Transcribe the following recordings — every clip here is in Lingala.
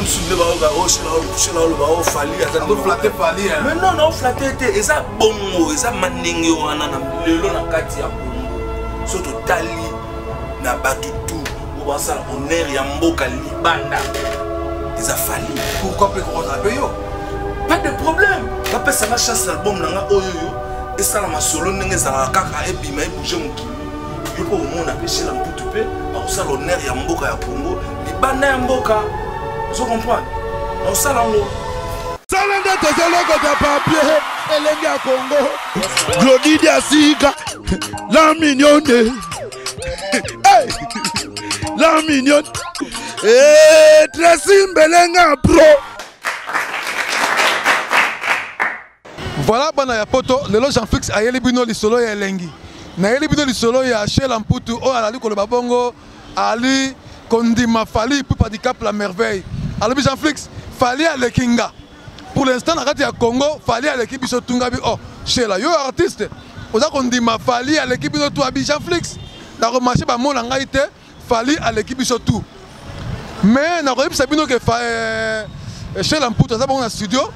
Msu nde bayoka oshela oloba o Fally aza flatte Fally. Mais non, na flatte te, eza bongo, eza mandenge wana na lelo na kati ya Congo. So totali na bato tout oyo basala honneur ya mboka libanda eza Fally. Pourquoi mpe kokozala mpe yo? Pas de problème, bapesanga chance na album na nga oyo oyo esala masolo ndenge ezalaka kaka, ebima, ebouge mokili. Yo mpo omona mpe Shela Mputu mpe akosala honneur ya mboka ya Congo libanda ya mboka. Ozo comprendre, nakosala yango. Sala nde tozolokota papier elenge ya Congo. Glodi Diasika la mignonne, hey! La mignonne. Hey, Tracy Mbelenga pro. Voilà bana ya poto, lelo Jean-Flix ayeli bino lisolo ya elengi. Nayeli bino lisolo ya Shela Mputu oyo azali koloba bongo, ali kondima Fally Ipupa Dicap la merveille. Alobi Jean-Flix, Fally aleki nga. Pour l'instant na kati ya Congo, Fally aleki biso tungabi. Oh, Shela, yo artiste, oza kondima Fally aleki bino tout abi Jean-Flix. Na remarché ba mona ngai te, Fally aleki biso tout. Mais nakoyebisa bino ke Shela Mputu aza bongo na studio,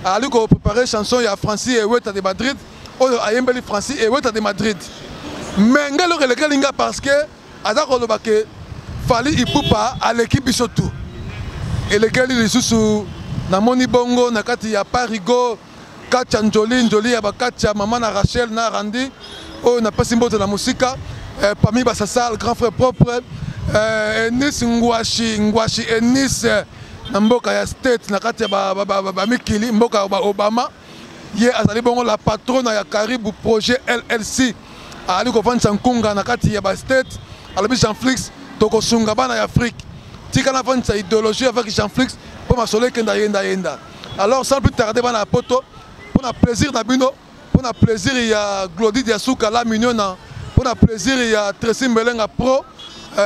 ali ko préparer chanson ya Francis Eweta de Madrid oyo ayembeli Francis Eweta de Madrid. Mais ngai eloko elekeli nga parce que aza koloba ke Fally Ipupa aleki biso tout. Elekeli lisusu namoni bongo na kati ya Parigo Katia Njoli, Njoli ya Bakatia, mama na Rachel na Randy oyo napesi mbote na mosika, parmi basasal grand frère propre, Enis Ngwashi, Ngwashi Enis na mboka ya state na kati ya bamikili mboka ya Obama. Ye azali bongo la patrona ya Karibu projet LLC, azali kovandisa nkunga na kati ya ba state. Alobi Jean-Flix, tokosunga bana ya Afrique, tika navandisa idéologie avec Jean-Flix mpo masolo ekenda yenda yenda. Alors sans plus tarder bana ya poto, mpo na plaisir na bino, mpo na plaisir ya Glody Diasuka la mignona, mpo na plaisir ya Tracy Mbelenga pro,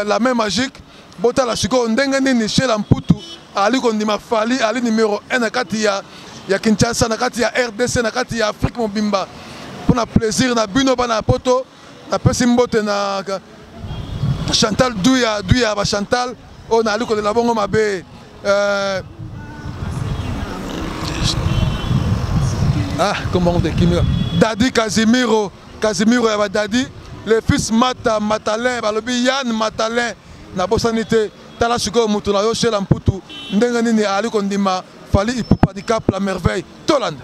la main magique, botala sikoyo ndenge nini Shela Mputu ali kondima Fally ali numéro 1 na kati ya Kinshasa, na kati ya RDC, na kati ya Afrique mobimba. Mpo na plaisir na bino bana ya poto, napesi mbote na Chantal Douya, Douya ba Chantal oyo naali kolela bongo mabe. Comment on dit Dadi Casimiro, Casimiro ya ba Dadi, le fils Mata Matalin, balobi Yann Matalin na bosani te. Tala sikoyo mutu na yo Shela Mputu ndenge nini ali kondima Fally Ipupa Dicap la merveille. Tolanda.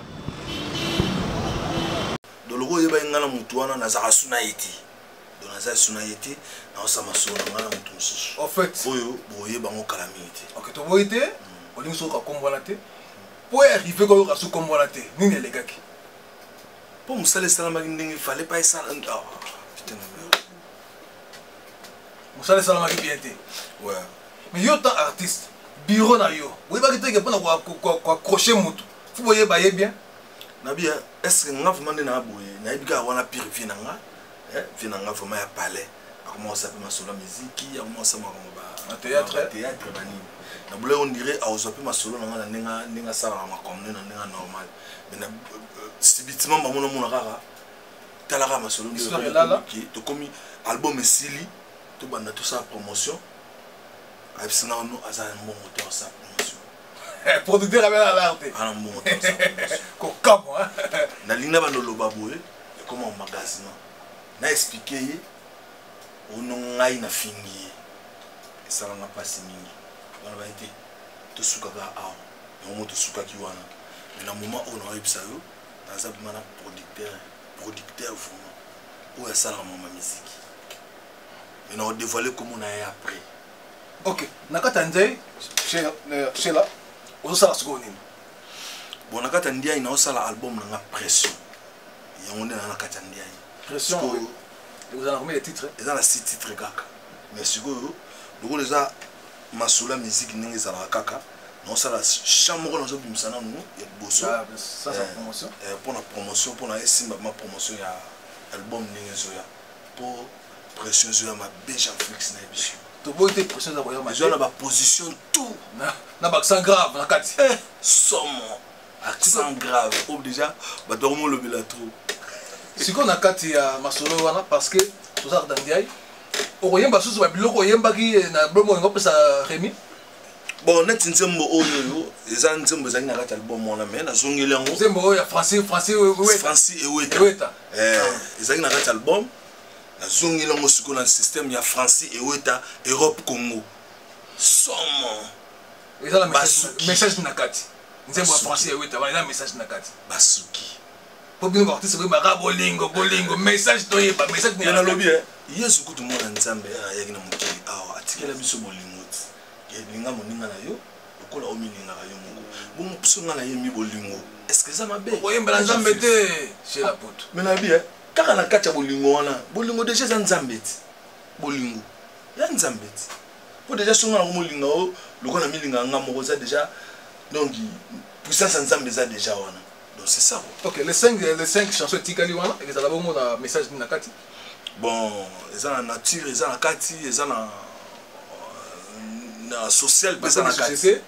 Doloko oyebaki nga na mutu wana nazalaka su na ye te. Donc naza su na ye te, naosala masolo na nga na mutu mosusu. En fait, oyo boyeba yango kala mingi te. Ok, toboyi te, olingi soki okoka wana te. Po arriver koyoka su kombo wana te, nini elekaki? Po mosala esalamaki ndenge fallait pas esala. Oh, putain de merde. Mosala esalamaki bien te. Ouais. Mais yo tant artiste, bureau na yo, boyebaki te ke mpona koaccrocher mutu, faut boyeba ye bien. Nabi, est-ce que nga vraiment nde na boye, nayebi kaka wana pire vie na nga, vie na nga vraiment ya palais. Akoma kosala mpe masolo ya miziki, akoma kosala makambo ba théâtre, ba théâtre ba nini. Na boulay on dirait akozwa mpe masolo na nga na ndenge asalaka makambo na ndenge normal. Mais na subitement bango namona kaka talaka masolo nde tokomi album esili, tobanda tosala promotion. Ayebisi nga no aza na mbongo te asala promotion. Producteur abela alerte te. Ana mbongo te asala promotion. Kokamwa. Nalingi na bando loba boye, ekoma magasin. Na expliquer ye ono ngai na fingi ye. Esalanga mpasi mingi. Wana ba ete tosukaka awa. Yango mo tosukaki wana. Mais na moment oyo naoyebisa yo, naza vraiment na producteur, producteur vraiment oyo asalaka mama musique. Mais na dévoiler comment na ye après. Ok, na kati ya nzei, Shela, ozosala sikoyo nini? Bon, na kati ya ndiaye naosala album na nga Pression. Yango nde na kati ya ndiaye. Pression, eza na combien de titres? Eza na 6 titres kaka. Mais sikoyo lokola eza masolo ya musique ndenge ezalaka kaka, naosala chant moko nazobimisa nanu ya liboso. Ah, ça, c'est promotion. Mpona promotion, mpona esimba ma promotion ya album ndenge ezoya. Po pression ezoya mabe Jean-Flix na ye biso. Toboyi te pression eza koya mabe. Ezoya na ba position tout. Na ba accent grave na kati. Somo. Accent grave. Oyo déjà bato bakomolobela trop. Sikoyo na kati ya masolo wana parce que tozalaka na Ndiaye, okoyemba susu ba biloko oyembaki na blomo olingi opesa Rémi? Bon, neti nzembo oyo oyo eza nzembo ezalaki na kati ya album wana, mais nazongeli yango. Nzembo oyo ya Francis, Francis Eweta. Francis Eweta. Eweta. Ezalaki na kati ya album, nazongeli yango sikoyo na système ya Francis Eweta Europe Congo. Somo. Eza na Basuki. message na kati. Nzembo ya Basuki. Francis Eweta wana eza message na kati. Basuki. Po bino ba artiste boyebaka bolingo, bolingo, message toyeba, message Mais nalobi, Yesu kutu mwana Nzambe ayaki na mokili awa, atikela biso bolingo ti. Linga moninga na yo lokola omilingaka yo moko. Bongo biso nga nayembi bolingo, est-ce que eza mabe? Oyembela Nzambe te, chez la pote. Mais nayebi, kaka na kati ya bolingo wana, bolingo déjà eza Nzambe ti. Bolingo ya Nzambe ti. Po déjà so nga nango molinga o lokola milingaka nga moko, eza déjà, donc puissance ya Nzambe eza déjà wana. Donc c'est ça, quoi. Ok, les 5 chansons etikali wana, ezala bongo na message nini na kati? Bon, eza na nature, eza na kati, eza na social mpe eza na kati. Société.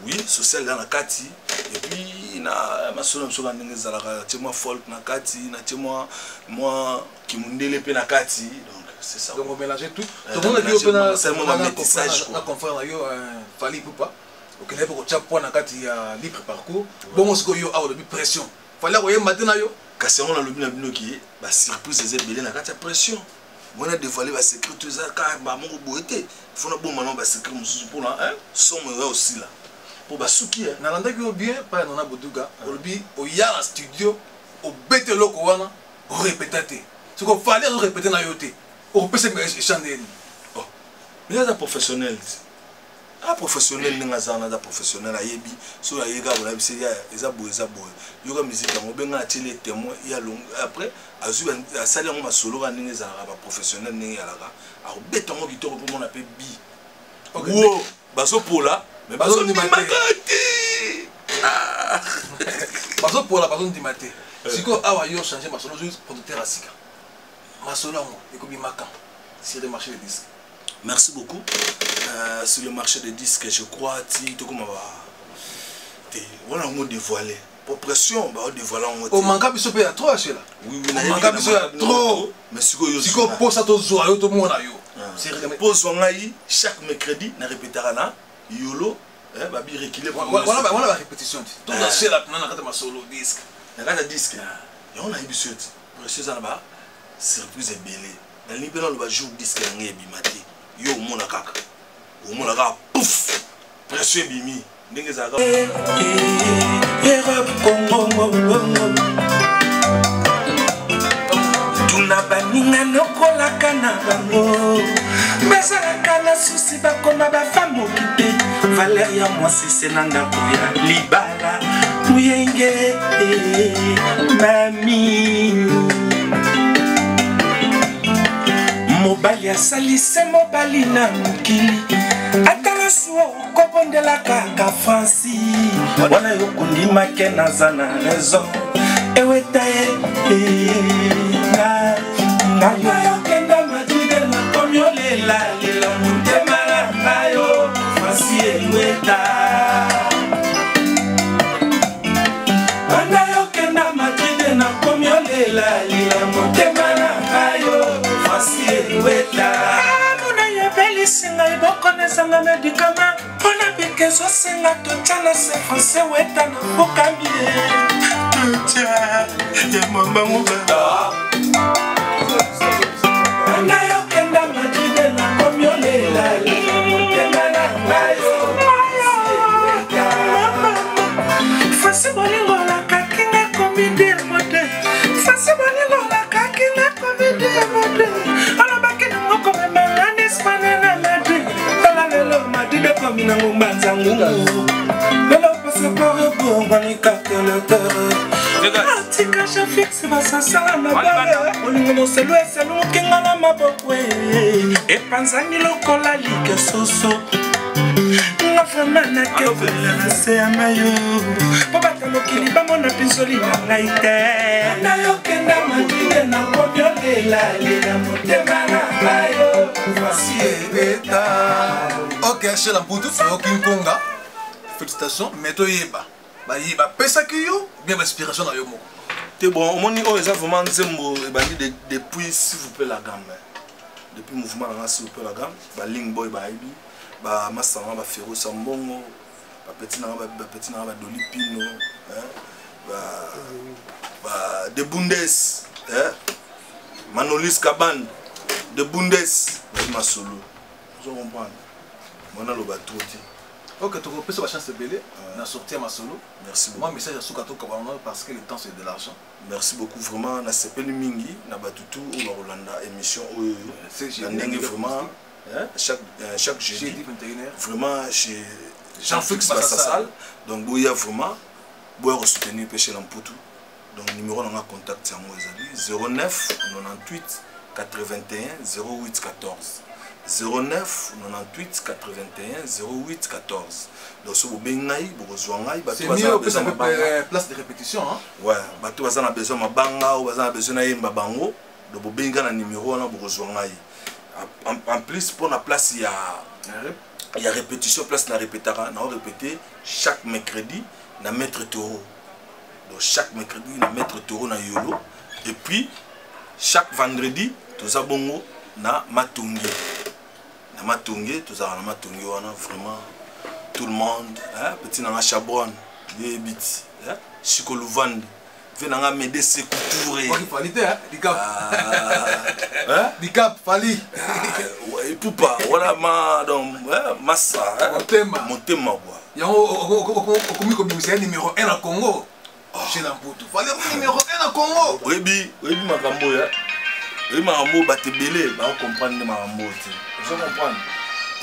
Oui, social eza na kati, et puis na masolo na biso kaka ndenge ezalaka, natie mwa folk na kati, natie mwa kimundele mpe na kati, donc c'est ça. Donc on mélange tout. Donc tomonaki yo mpe c'est moi, métissage, quoi. na confrère na yo, Fally Ipupa, okendaki mpe kotia poids na kati ya libre parcours. Bongo sikoyo yo awa olobi pression, Fally akoyemba te na yo. Kasi yango nalobi na bino ke basurprise eza ebele na kati ya pression. Mwana dévoile basecret to eza kaka bamoko boye te, fo nabomba nao basecret mosusu mpona somo eya osila mpo basuki. Nalandaki yo bien pa ya Nana Boduga, olobi oya na studio, obete eloko wana, orépéta te. Sikoyo Fally azorépéte na yo te, okopesa échange nini? Oh, mais aza professionnel ti, aza professionnel ndenge aza wana, aza professionnel, ayebi soki aye kaka bonayebi se ya eza boye, eza boye, yoka musique yango, obenga atieli témoin ye alongi. Après azwi asali yango masolo kaka ndenge ezalaka, baprofessionnel ndenge ezalaka, akobeta yango kitoko mpo mona mpe bi wo bazopola, mais Bazondima te. bazondimaka te. Ah. Bazopola, bazondima te. Sikoyo awa yo change masolo, ozwi producteur ya sika, masolo yango ekobimaka sur le marché de disque? Merci beaucoup. Sur le marché des disques, je crois, ti tokoma ba te wana yango dévoilé po pression baodévoile yango te. Omanka biso mpe ya trop, Ashela. Oui, Omanka biso ya trop. Mais sikoyo Sikoyo posa tozwa yo, tomona yo. Mpo ozwa ngai chaque mercredi na répétaka na Yolo, babi rekile. Wana barépétition te, tozwa Shela mpena na kati ya masolo disque. Na kati ya disque yango nayebi so ete pression eza na ba surprise ebele. Nalingi mpe naloba jour disque na ngai ebima te, yo omona kaka, omona kaka pouf, pression ebimi ndenge ezalaka. Europe Congo, tuna baninga nokolaka na bango, bazalaka na susi, bakoma bafemme occupée. Valeur ya mwasi se na ndako ya libala. Muyenge mami, mobali asalise mobali na mokili, ata suo okobondela kaka Franci wana, yo kondimake naza na raison. Eweta ye ngai yokenda Madrid, nakomi olela lela motema na ngai yo Franci Eweta. Banda yokenda Madrid, nakomi olela lela motema na ngai yo Franci Eweta. Mona yebelisi ngai bokona ezanga médicament mpona bika, ezosenga totya na se Français Weta na fokami totya ya mabango. Banda yokenda Madrid, nakomi olela lela motema na ngai yo. Fasi bolingo olakaki nga komi mode, fasi bolingo olakaki nga komi mode, olobaki nango komemanga na Espagne na Madrid. Tala lelo Madrid ekomi nango mbanza ngungu, lelo passeport ebongwani carte lecteur. Atika Jafixe basasala mabale, bolingo moselu eselumukinga na maboko epanzani lokola like soso. Nga vraiment nakekolela na se ya mayo mpo bato mokili bamona mpinzoli na ngai te. Nayokenda Madrid, nakomi olela lela motema na ngai yo Fasi Ebeta. Ok, Shela Mputu, toyoki nkonga, félicitation. Mais toyeba baye bapesaki yo bien bainspiration na yo moko? Te, bon, omoni oyo eza vraiment nzembo ebandi depuis s'il vous plaît la gamme, depuis mouvement nanga s'il vous plaît la gamme, baling boy bayebi. Bamasanga baferosa mbongo, bapeti nanga, bapeti nanga, badoli pino, hein, ba de Bundes, hein, Manolis Kaban de Bundes, bayi masolo, ozo comprendre, mwana loba trop te. Ok, tokopesa bachance ebele na sortie ya masolo. Merci beaucoup. Moi, message ya suka, tokabana, parce que le temps, c'est de l'argent. Merci beaucoup, vraiment nasepeli mingi na bato tu oyo bakolanda émission oyo. C'est na ndenge vraiment, hein, chaque jeudi, jeudi 21h, vraiment chez Jean-Flix Jean-Flix Bassasal. Bassasal. Donc boya vraiment, boya kosoutenir mpe chez Lamputu. Donc numéro nanga contact yango ezali 09 98 81 08 14, 09 98 81 08 14. Donc so bobengi ngai, bokozwa ngai. Bato C'est baza mieux na opesa besoin mabanga. Place de répétition, hein. Ouais, bato baza na besoin mabanga oyo, baza na besoin nayemba bango, donc bobengi ngai na numéro wana, bokozwa ngai. En plus, mpo na place ya répétition, place na répétaka, na répété chaque mercredi na Maître Taureau. Donc chaque mercredi na Maître Taureau na Yolo, et puis chaque vendredi toza bongo na Matonge. Na Matonge, tozalaka na Matonge wana. Vraiment tout le monde, hein, petit nanga Chabron yebi ti, hein, Chiko Luvande, ve nanga Mede Sekou Touré. Oki Fali te, hein, Dicap. Ah, hein? Dicap Fali. Ah, epupa wana ma donc, hein, massa, hein? Motema. Motema quoi. Yango okomi kobimisa ye numéro 1 na Congo. Chez Lamputu, Fali akomi numéro 1 na Congo. Oyebi makambo oyo, oyebi makambo oyo, bato ebele bakocomprendre nde makambo oyo te. Ozo comprendre,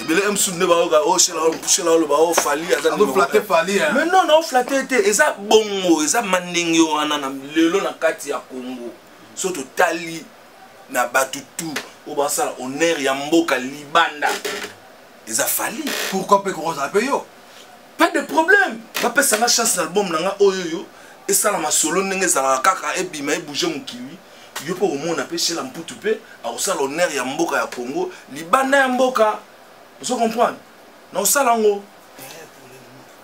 ebele msu nde bayoka o Shela oloba o Fali aza numéro Azoflatter un. Fali, hein. Mais non, naoflatter te, eza bongo, eza mandenge wana na lelo na kati ya Congo. So totali na bato tu oyo basala honneur ya mboka libanda, eza Fali. Pourquoi mpe kokozala mpe yo? Pas de problème, bapesanga chance na album na nga oyo oyo esalama solo ndenge ezalaka kaka, ebima, ebouge mokili. Yo mpo komona mpe Shela Mputu mpe akosala honneur ya mboka ya Congo libanda ya mboka. Ozo comprendre, na osala yango,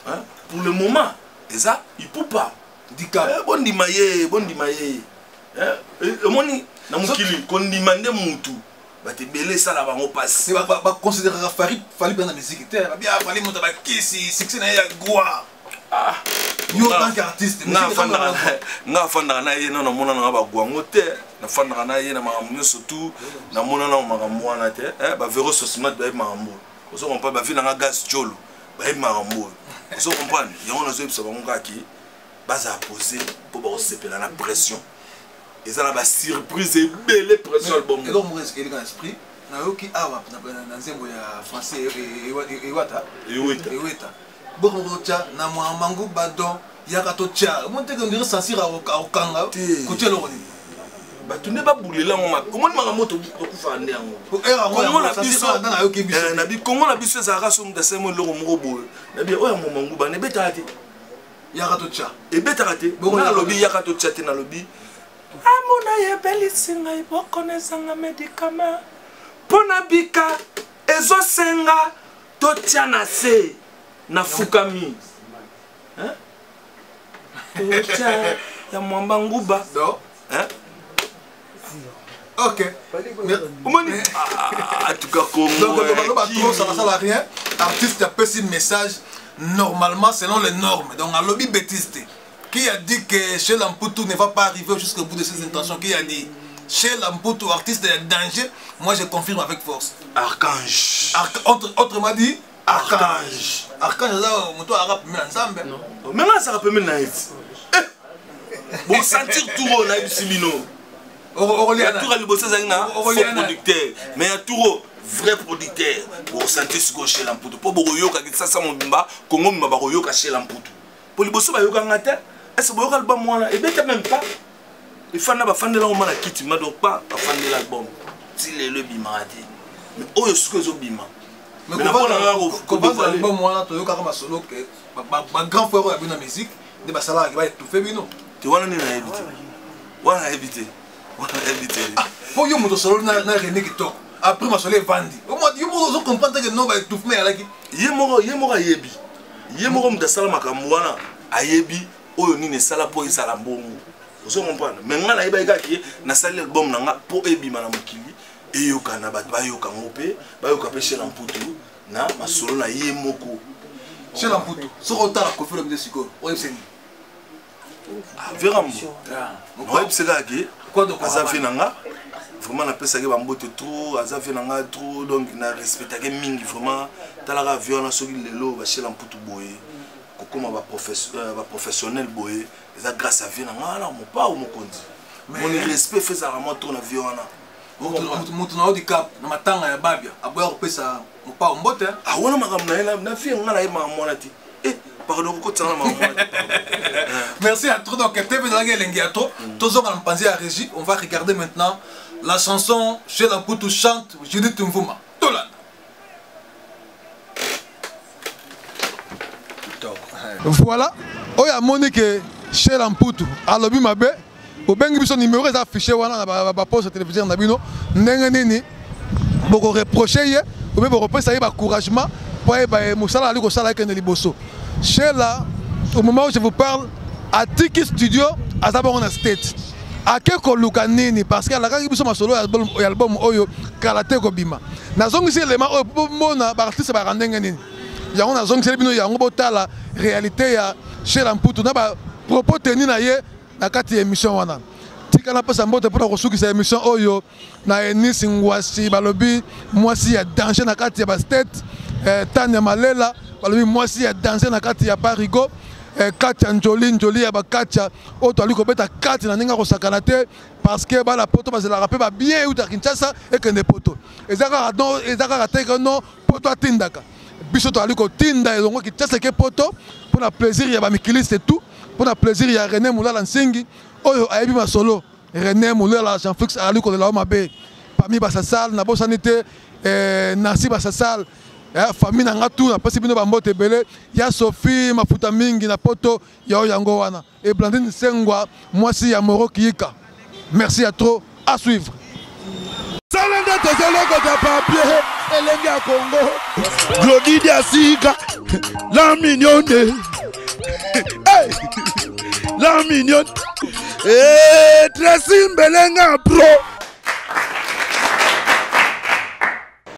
hein? Pour le moment eza Ipupa. Dicap. Eh, bondima ye, bondima ye. Eh, eh, omoni na mokili kondima nde mutu, bato ebele esala bango mpasi. Baconsidéraka Fali, Fali mpe na musique te, babia Fali moto bakisi succès na ye ya gloire. Yo tant qu'artiste, nga afandaka na ye, na namona nanga bagwango te, nafandaka na ye na makambo nyonso tu, namona na makambo wana te. Bavero sosmat bayebi makambo oyo, ozo comprendre, bavi nanga gaz cholo bayebi makambo oyo, ozo comprendre. Yango nazoyebisa bango kaki bazala pose mpo bakosepela na pression, eza na basurprise ebele, pression album. Eloko moko eleka na esprit, nayoki awa na nzembo ya français Ewata. Eweta. Eweta, boko moko totya na mwa mangu badon, yaka totya omoni teke ondire censure akokanga. Te. Kotia eloko nini? Bato nde babulela yango, omoni makambo tokufaka nde yango. Kongo na biso, Nayoki biso. Na bi Kongo na biso ezalaka so moto asalemi eloko moko boye na bi oyo ya momangu bana ebetaka te. Yaka totya. Ebetaka te. Bongo nga yaka nalobi totya. Yaka totya te, nalobi amona yebelisi ngai bokono ezanga médicament mpo na bika, ezosenga totya na se nafukami. Hein? Totya ya mwamba nguba. Donc Hein? Ok. Omoni, ah, en tout cas Congo. Donc baloba eh, trop, ça nasala rien. Artiste apesi message normalement selon les normes, donc alobi bêtise te. Qui a dit que chez Lamputu ne va pas arriver jusqu'au bout de ses intentions? Qui a dit chez Lamputu, artiste de danger? Moi, je confirme avec force. Archange. Autrement dit archange, archange aza moto arabe me na Nzambe. Me nga azalaka pembeni na ye ti bosentir tour oyo nayebisi bino. Okolia. Ya tour ya liboso ezalaki na faux Okolia producteur, mais ya tour oyo vrai producteur. Bosentir sikoyo Shela Mputu mpo bokoyoka Kisasa mobimba, Kongo mobimba bakoyoka Shela Mputu, mpo liboso bayokanga te. Ese boyoka album wana ebeta même pas, efanda, bafandela ngo ma na kiti ma, donc pa bafandela album ti lelo ebimaka te, mais oyo sikoyo ezobima. Mais Mais na mpona nga kovanda kodévoiler. Album wana, toyokaka masolo ke bagrand frère oyo ya bino na musique nde basalaka baétouffe bino. Te, wana nde nayebi te, wana nayebi te, wana nayebi te. Mpo yo moto osololi na René Kitoko, après masolo evandi, yo moko ozocomprendre te ke no baétouffement eyalaki. Ye moko, ye moko ayebi, ye moko moto asala makambo wana ayebi oyo nini esala mpo ezala mbongo, ozo comprendre. Mais ngai nayebaki kaka ke nasali album na nga mpo ebima na mokili, eyokana, bato bayoka yango mpe bayoka mpe Shela Mputu. Na masolo na ye moko. Shela Mputu, soki otala Koffi Olomide sikoyo, oyebisa nini? Ah, Verambo. Oyebisa kaka ke aza vie na nga. Vraiment napesaki bambote trop, aza vie na nga trop, donc na respectaki mingi vraiment. Talaka vie wana soki lelo bashela Mputu boye kokoma baprofessionnel boye eza grâce à vie na nga wana mopao mokonzi. Moni respect fait ezalaka mwa trop na vie wana. Moto na yo dicap na matanga ya Babia aboya kopesa mopao mbote. Ah, wana makambo na ye na vie nga na ye makambo wana te. Eh, pardon, kokotisa nga na makambo wana te. Merci à trop. Donc TV ezalaki elengi ya trop. Tozonga na mopanzi ya régie, on va regarder maintenant la chanson Chez la Mputu chante Judith Mvuma. Tolanda. Voilà, oyo amoni ke Chez la Mputu alobi mabe, obengi biso numéro eza affiché wana na baposte téléviseur na bino, ndenge nini bokoreproche ye obe bokopesa ye bacouragement mpo ayeba mosala ali kosala ekende liboso. Shela, au moment où je vous parle, atiki studio aza bongo na state ake koluka nini parce que alakaki biso masolo ya album oyo kala te kobima. Nazongisi elema oyo mpo bomona baartiste baka ndenge nini, yango nazongiseli bino yango botala réalité ya Shela Mputu na bapropos teni na ye na kati ya émission wana. Tika napesa mbote mpona kosukisa émission oyo na Enis Ngwasi, balobi mwasi ya danger na kati ya bastate, Tania Malela balobi mwasi ya danger na kati ya Parigo, Katia Njoli Njoli ya bakatia oyo toali kobeta kati na ndenge ya kosakana te parce que bana poto bazelaka mpe babien euta Kinshasa ekende poto, eza kaka non, eza kaka te ke non poto atindaka biso, toali kotinda elongo Kinshasa eke poto mpona plaisir ya bamikiliste tout, mpona plaisir ya René Mulala Nsingi oyo ayebi masolo. René Mulala Jean-Flix ali kolela mabe parmi basasal nabosani te, Nancy basasal, famille na nga tout napesi bino bambote ebele ya Sophie mafuta mingi na poto ya oyo yango wana et Blandine Sengwa mwasi ya Moro Kiyika. Merci à trop, à suivre. Sala nde tozolokota papier elenge ya Congo. Glodi Diasika, la mignonne. Hey! La mignonne. Eh, Tracy Mbelenga pro.